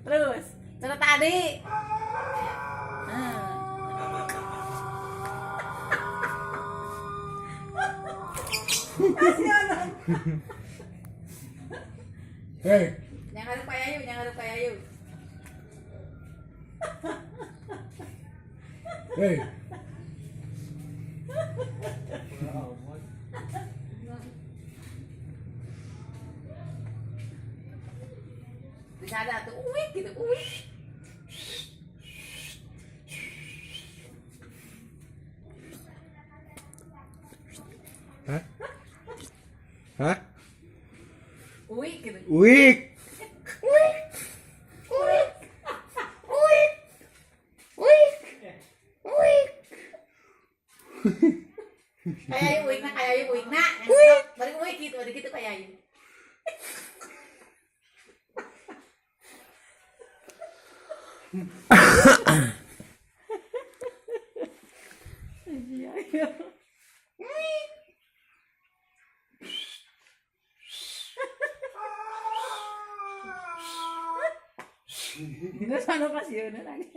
Terus, cara tadi. Kasihan. Hei. Yang harus Pak Yayu, yang harus Pak Yayu. Hei. Bisa ada tuh, uik gitu, uik. Hah? Hah? Uik gitu. Uik. Uik. Uik. Uik. Uik. Uik. Kayak Ayu uik na, kayak Ayu uik na. Uik. Bari uik gitu, bari gitu kayak Ayu. Iya, iya. Nggak sana pasieun lagi.